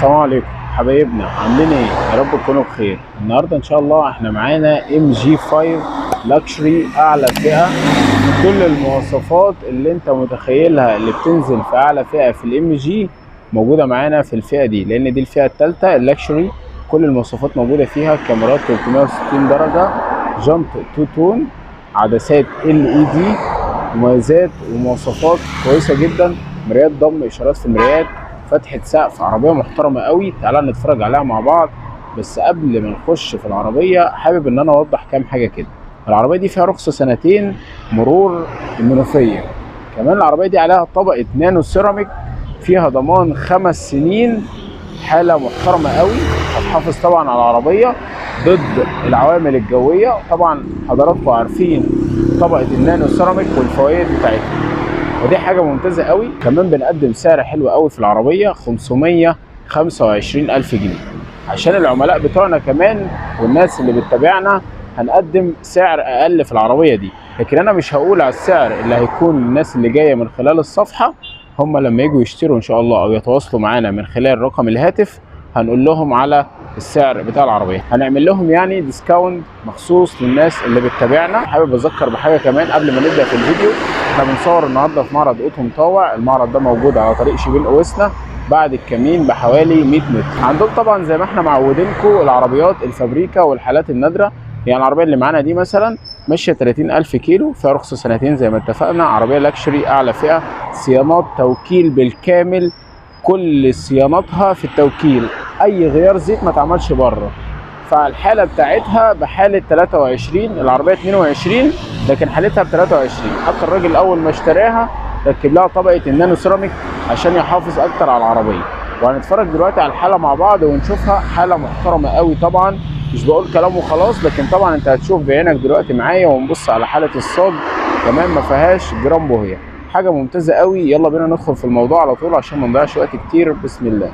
السلام عليكم حبايبنا، عاملين ايه؟ يا رب تكونوا بخير. النهارده ان شاء الله احنا معانا MG 5 luxury، اعلى فئه. كل المواصفات اللي انت متخيلها اللي بتنزل في اعلى فئة في ال MG موجودة معانا في الفئة دي، لان دي الفئة الثالثة ال luxury. كل المواصفات موجودة فيها: كاميرات 360 درجه، جنط two tone، عدسات LED، مميزات ومواصفات كويسة جدا، مرايات ضم، اشارات في المرايات، فتحة سقف. عربية محترمة قوي، تعالى نتفرج عليها مع بعض. بس قبل ما نخش في العربية حابب ان انا اوضح كام حاجة كده. العربية دي فيها رخصة سنتين مرور المنوفية. كمان العربية دي عليها طبقة نانو سيراميك، فيها ضمان 5 سنين. حالة محترمة قوي، هتحافظ طبعا على العربية ضد العوامل الجوية. طبعا حضراتكم عارفين طبقة النانو سيراميك والفوائد بتاعتها، ودي حاجة ممتازة قوي. كمان بنقدم سعر حلو قوي في العربية، 525 ألف جنيه، عشان العملاء بتوعنا كمان والناس اللي بتتابعنا. هنقدم سعر أقل في العربية دي، لكن أنا مش هقول على السعر اللي هيكون للناس اللي جاية من خلال الصفحة. هم لما يجوا يشتروا إن شاء الله أو يتواصلوا معانا من خلال رقم الهاتف هنقول لهم على السعر بتاع العربية، هنعمل لهم يعني discount مخصوص للناس اللي بتتابعنا. حابب اذكر بحاجة كمان قبل ما نبدأ في الفيديو: احنا بنصور النهارده في معرض اوتو مطاوع. المعرض ده موجود على طريق شبين قويسنا بعد الكمين بحوالي 100 متر. عندهم طبعا زي ما احنا معودينكم العربيات الفابريكا والحالات النادرة. يعني العربية اللي معانا دي مثلا ماشية 30,000 كيلو، فيها رخصة سنتين زي ما اتفقنا، عربية luxury أعلى فئة، صيانات توكيل بالكامل، كل صيانتها في التوكيل، اي غيار زيت ما اتعملش بره. فالحاله بتاعتها بحاله 23، العربية 22 لكن حالتها ب 23. حتى الراجل اول ما اشتراها ركب لها طبقه النانو سيراميك عشان يحافظ اكتر على العربيه. وهنتفرج دلوقتي على الحالة مع بعض ونشوفها، حاله محترمه قوي. طبعا مش بقول كلام وخلاص، لكن طبعا انت هتشوف بعينك دلوقتي معايا. ونبص على حاله الصاج كمان، ما فيهاش جرام بوهيه، حاجة ممتازة قوي. يلا بينا ندخل في الموضوع على طول عشان ما نضيعش وقت كتير. بسم الله.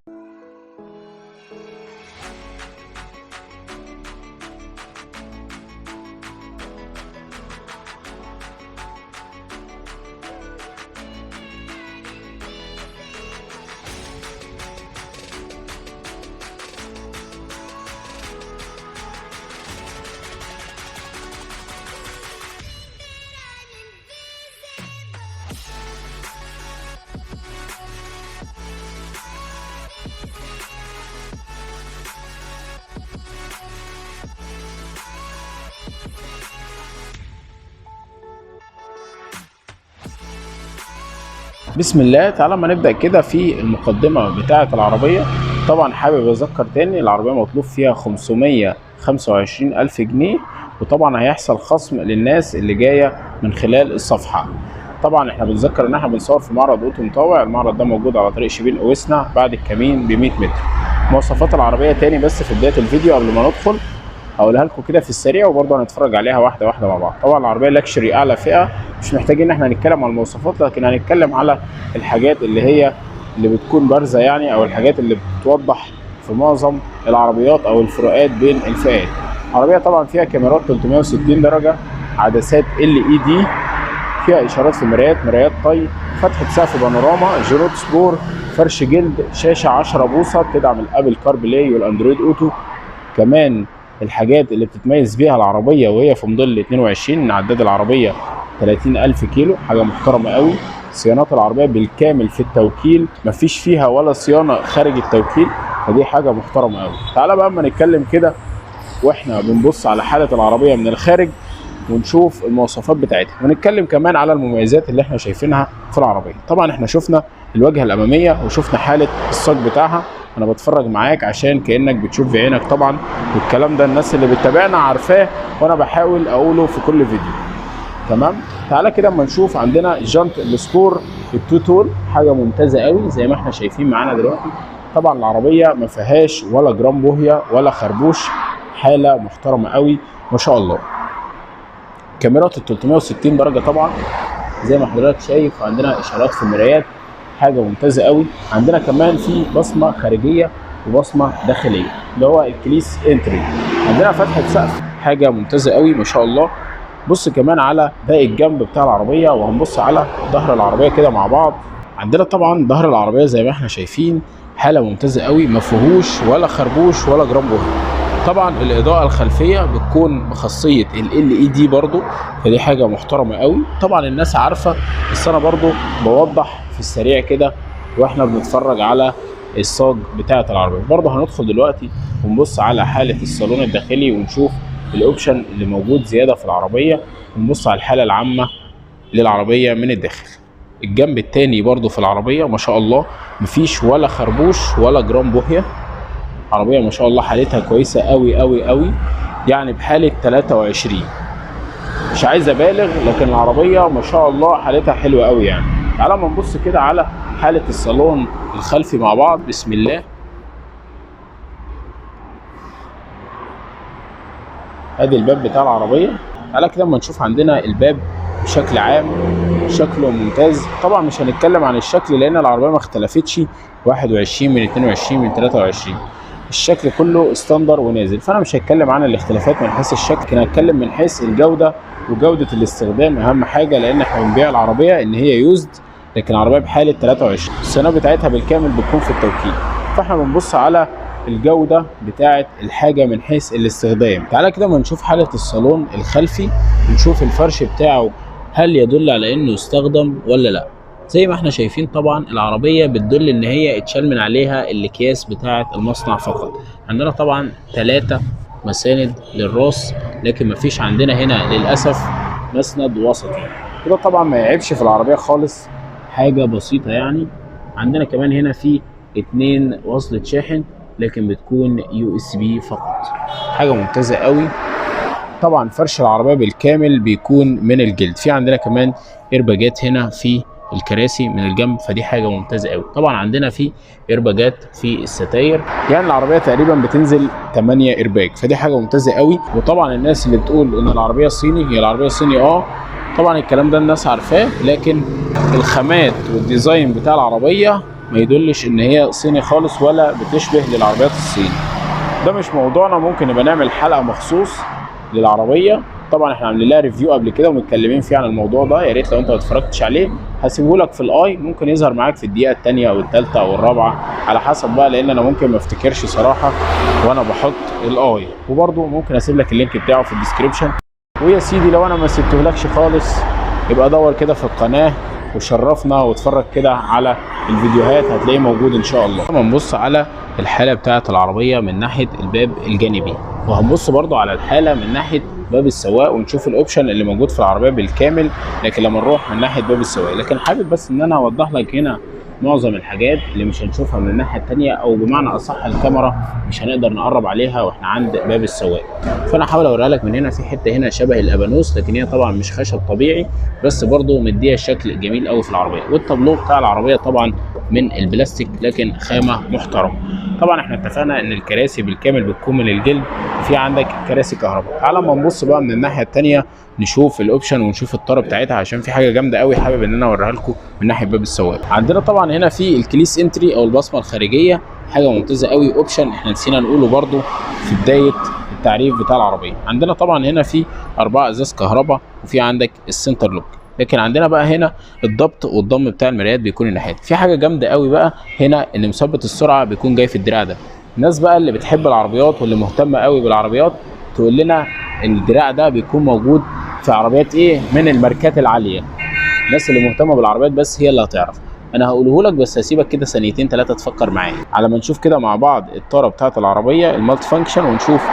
بسم الله. تعالى ما نبدأ كده في المقدمة بتاعة العربية. طبعا حابب أذكر تاني، العربية مطلوب فيها 525 ألف جنيه، وطبعا هيحصل خصم للناس اللي جاية من خلال الصفحة. طبعا احنا بنذكر ان احنا بنصور في معرض اوتو مطاوع. المعرض ده موجود على طريق شبين قويسنا بعد الكمين ب 100 متر. مواصفات العربية تاني بس في بداية الفيديو قبل ما ندخل هقولها لكم كده في السريع، وبرضه هنتفرج عليها واحدة واحدة مع بعض. طبعا العربية luxury اعلى فئه، مش محتاجين ان احنا نتكلم على المواصفات، لكن هنتكلم على الحاجات اللي هي اللي بتكون بارزة يعني، او الحاجات اللي بتوضح في معظم العربيات او الفروقات بين الفئات. العربية طبعا فيها كاميرات 360 درجه، عدسات LED، فيها اشارات في المرايات، مرايات طي، فتحه سقف بانوراما، جنوط سبور، فرش جلد، شاشة 10 بوصه بتدعم ال Apple CarPlay وال Android Auto. كمان الحاجات اللي بتتميز بيها العربية وهي في موديل 22، ان عداد العربية 30,000 كيلو، حاجة محترمة قوي. صيانات العربية بالكامل في التوكيل، مفيش فيها ولا صيانة خارج التوكيل، فدي حاجة محترمة قوي. تعالى بقى اما نتكلم كده واحنا بنبص على حالة العربية من الخارج ونشوف المواصفات بتاعتها، ونتكلم كمان على المميزات اللي احنا شايفينها في العربية. طبعا احنا شفنا الواجهة الأمامية وشفنا حالة الصاج بتاعها. انا بتفرج معاك عشان كأنك بتشوف بعينك طبعا، والكلام ده الناس اللي بتتابعنا عارفاه وانا بحاول اقوله في كل فيديو. تمام، تعالى كده اما نشوف. عندنا جنط السبور ال two tone، حاجة ممتازة قوي زي ما احنا شايفين معانا دلوقتي. طبعا العربية ما فيهاش ولا جرام بوهيه ولا خربوش، حاله محترمه قوي ما شاء الله. كاميرات ال 360 درجه طبعا زي ما حضرتك شايف، عندنا اشارات في المرايات، حاجة ممتازة قوي. عندنا كمان في بصمة خارجية وبصمه داخلية اللي هو ال keyless entry. عندنا فتحه سقف، حاجة ممتازة قوي ما شاء الله. بص كمان على باقي الجنب بتاع العربيه، وهنبص على ظهر العربية كده مع بعض. عندنا طبعا ظهر العربية زي ما احنا شايفين، حاله ممتازة قوي، ما فيهوش ولا خربوش ولا جرام بوهيه. طبعا الاضاءة الخلفية بتكون بخاصيه LED برضو، فدي حاجة محترمه قوي. طبعا الناس عارفه، بس انا برضو بوضح في السريع كده واحنا بنتفرج على الصاج بتاعه العربية. برضو هندخل دلوقتي ونبص على حاله الصالون الداخلي ونشوف ال option اللي موجود زيادة في العربية، ونبص على الحالة العامة للعربية من الداخل. الجنب التاني برضو في العربية ما شاء الله مفيش ولا خربوش ولا جرام بوهيه. عربية ما شاء الله حالتها كويسة قوي قوي قوي، يعني بحاله 23، مش عايز ابالغ لكن العربية ما شاء الله حالتها حلوة قوي يعني. تعالى ما نبص كده على حاله الصالون الخلفي مع بعض. بسم الله. ادي الباب بتاع العربية. تعالى كده اما نشوف عندنا الباب بشكل عام شكله ممتاز. طبعا مش هنتكلم عن الشكل لان العربية ما اختلفتش 21 من 22 من 23، الشكل كله standard ونازل، فانا مش هتكلم عن الاختلافات من حيث الشكل، لكن هتكلم من حيث الجودة وجوده الاستخدام اهم حاجة، لان احنا بنبيع العربية ان هي used، لكن العربية بحاله 23 الصيانة بتاعتها بالكامل بتكون في التوكيل، فاحنا بنبص على الجودة بتاعه الحاجة من حيث الاستخدام. تعالى كده ما نشوف حاله الصالون الخلفي ونشوف الفرش بتاعه هل يدل على انه استخدم ولا لا. زي ما احنا شايفين طبعا العربية بتدل ان هي اتشال من عليها الاكياس بتاعه المصنع فقط. عندنا طبعا 3 مساند للراس، لكن مفيش عندنا هنا للاسف مسند وسطي، وده طبعا ما يعيبش في العربية خالص، حاجة بسيطة يعني. عندنا كمان هنا في 2 وصلة شاحن، لكن بتكون USB فقط، حاجة ممتازة قوي. طبعا فرش العربية بالكامل بيكون من الجلد. في عندنا كمان ايرباجات هنا في الكراسي من الجنب، فدي حاجة ممتازة قوي. طبعا عندنا في ايرباجات في الستاير، يعني العربية تقريبا بتنزل 8 ايرباج، فدي حاجة ممتازة قوي. وطبعا الناس اللي بتقول ان العربية صيني، هي العربية صيني طبعا الكلام ده الناس عارفاه، لكن الخامات وال design بتاع العربية ما يدلش ان هي صيني خالص ولا بتشبه للعربيات الصيني. ده مش موضوعنا، ممكن نبقى نعمل حلقة مخصوص للعربية. طبعا احنا عاملين لها review قبل كده ومتكلمين فيه عن الموضوع ده، يا ريت لو انت ما اتفرجتش عليه هسيبه لك في ال i، ممكن يظهر معاك في الدقيقة الثانية او الثالثة او الرابعة على حسب بقى، لان انا ممكن ما افتكرش صراحة وانا بحط ال i. وبرده ممكن اسيب لك ال link بتاعه في ال description. ويا سيدي لو انا ما سبتهولكش خالص يبقى دور كده في القناة وشرفنا واتفرج كده على الفيديوهات، هتلاقيه موجود ان شاء الله. هنبص على الحالة بتاعه العربية من ناحية الباب الجانبي، وهنبص برضو على الحالة من ناحية باب السواق ونشوف ال option اللي موجود في العربية بالكامل، لكن لما نروح من ناحية باب السواق. لكن حابب بس ان انا اوضح لك هنا معظم الحاجات اللي مش هنشوفها من الناحية الثانية، او بمعنى اصح الكاميرا مش هنقدر نقرب عليها واحنا عند باب السواق. فانا هحاول اوريها لك من هنا. في حتة هنا شبه الابانوس، لكن هي طبعا مش خشب طبيعي، بس برضو مديها شكل جميل قوي في العربية. والتابلو بتاع العربية طبعا من البلاستيك لكن خامة محترمه. طبعا احنا اتفقنا ان الكراسي بالكامل بتكون من الجلد، وفي عندك كراسي كهرباء. تعالى اما نبص بقى من الناحية الثانية نشوف ال option ونشوف الطاره بتاعتها، عشان في حاجة جامدة قوي حابب ان انا اوريها لكم من ناحية باب السواق. عندنا طبعا هنا في ال keyless entry او البصمة الخارجية، حاجة ممتازة قوي، option احنا نسينا نقوله برده في بداية التعريف بتاع العربية. عندنا طبعا هنا في 4 ازاز كهرباء، وفي عندك ال center lock. لكن عندنا بقى هنا الضبط والضم بتاع المرايات بيكون الناحية. في حاجة جامدة قوي بقى هنا، ان مثبت السرعة بيكون جاي في الدراع ده. الناس بقى اللي بتحب العربيات واللي مهتمة قوي بالعربيات تقول لنا الدراع ده بيكون موجود في عربيات ايه من الماركات العالية. الناس اللي مهتمة بالعربيات بس هي اللي هتعرف. انا هقوله لك بس هسيبك كده ثانيتين ثلاثة تفكر معايا على ما نشوف كده مع بعض الطاره بتاعه العربية ال multi function، ونشوف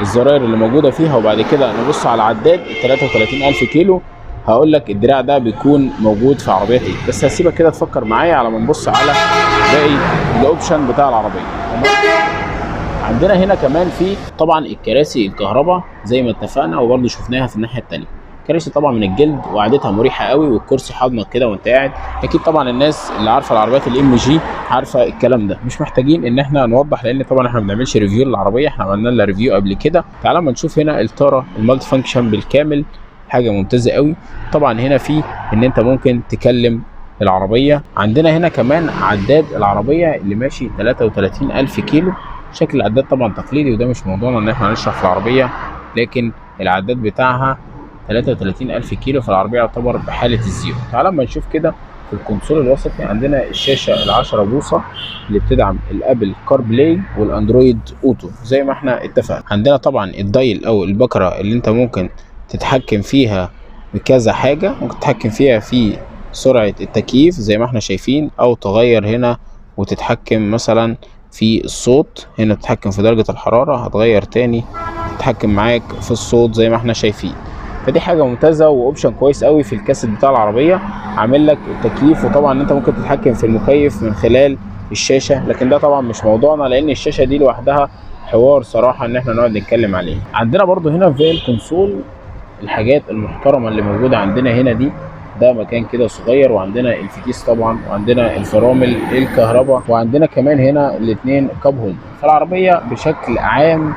الزراير اللي موجودة فيها، وبعد كده نبص على العداد ال 33000 كيلو. هقول لك الدراع ده بيكون موجود في عربيات ايه، بس هسيبك كده تفكر معايا على ما نبص على باقي ال option بتاع العربية. عندنا هنا كمان في طبعا الكراسي الكهرباء زي ما اتفقنا، وبرده شفناها في الناحية الثانية. كراسي طبعا من الجلد وقعدتها مريحه قوي، والكرسي حضنك كده وانت قاعد. اكيد طبعا الناس اللي عارفه العربيات ال MG عارفه الكلام ده، مش محتاجين ان احنا نوضح، لان طبعا احنا ما بنعملش review للعربية، احنا عملنا لها review قبل كده. تعالى ما نشوف هنا الطاره ال multi function بالكامل، حاجة ممتازة قوي. طبعا هنا في ان انت ممكن تكلم العربية. عندنا هنا كمان عداد العربية اللي ماشي 33000 كيلو. شكل العداد طبعا تقليدي، وده مش موضوعنا ان احنا هنشرح في العربية، لكن العداد بتاعها 33000 كيلو، فالعربيه يعتبر بحاله ال zero. تعال اما نشوف كده في ال console الوسطي عندنا الشاشة ال10 بوصه اللي بتدعم ال Apple CarPlay وال Android Auto زي ما احنا اتفقنا. عندنا طبعا ال dial او البكرة اللي انت ممكن تتحكم فيها بكذا حاجه، ممكن تتحكم فيها في سرعة التكييف زي ما احنا شايفين، او تغير هنا وتتحكم مثلا في الصوت، هنا تتحكم في درجه الحراره، هتغير تاني تتحكم معاك في الصوت زي ما احنا شايفين. فدي حاجة ممتازة و option كويس قوي في الكاسيت بتاع العربيه، عامل لك التكييف، وطبعا انت ممكن تتحكم في المكيف من خلال الشاشه، لكن ده طبعا مش موضوعنا لان الشاشة دي لوحدها حوار صراحة ان احنا نقعد نتكلم عليه. عندنا برضو هنا في ال console الحاجات المحترمة اللي موجودة عندنا هنا دي، ده مكان كده صغير، وعندنا الفتيس طبعا، وعندنا الفرامل الكهرباء، وعندنا كمان هنا الاثنين cup holder. فالعربيه بشكل عام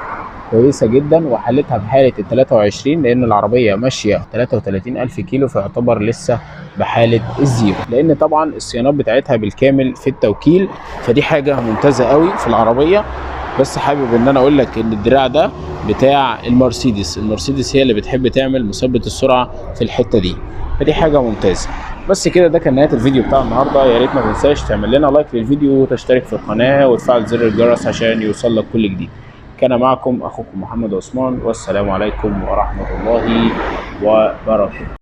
كويسة جدا، وحالتها بحاله ال 23 لان العربية ماشية 33 الف كيلو، فيعتبر لسه بحاله ال zero، لان طبعا الصيانات بتاعتها بالكامل في التوكيل، فدي حاجة ممتازة قوي في العربيه. بس حابب ان انا اقول لك ان الدراع ده بتاع المرسيدس، المرسيدس هي اللي بتحب تعمل مثبت السرعة في الحتة دي، فدي حاجة ممتازة. بس كده ده كان نهاية الفيديو بتاع النهارده. يا ريت ما تنساش تعمل لنا like للفيديو وتشترك في القناة وتفعل زر الجرس عشان يوصل لك كل جديد. كان معكم اخوكم محمد عثمان، والسلام عليكم ورحمة الله وبركاته.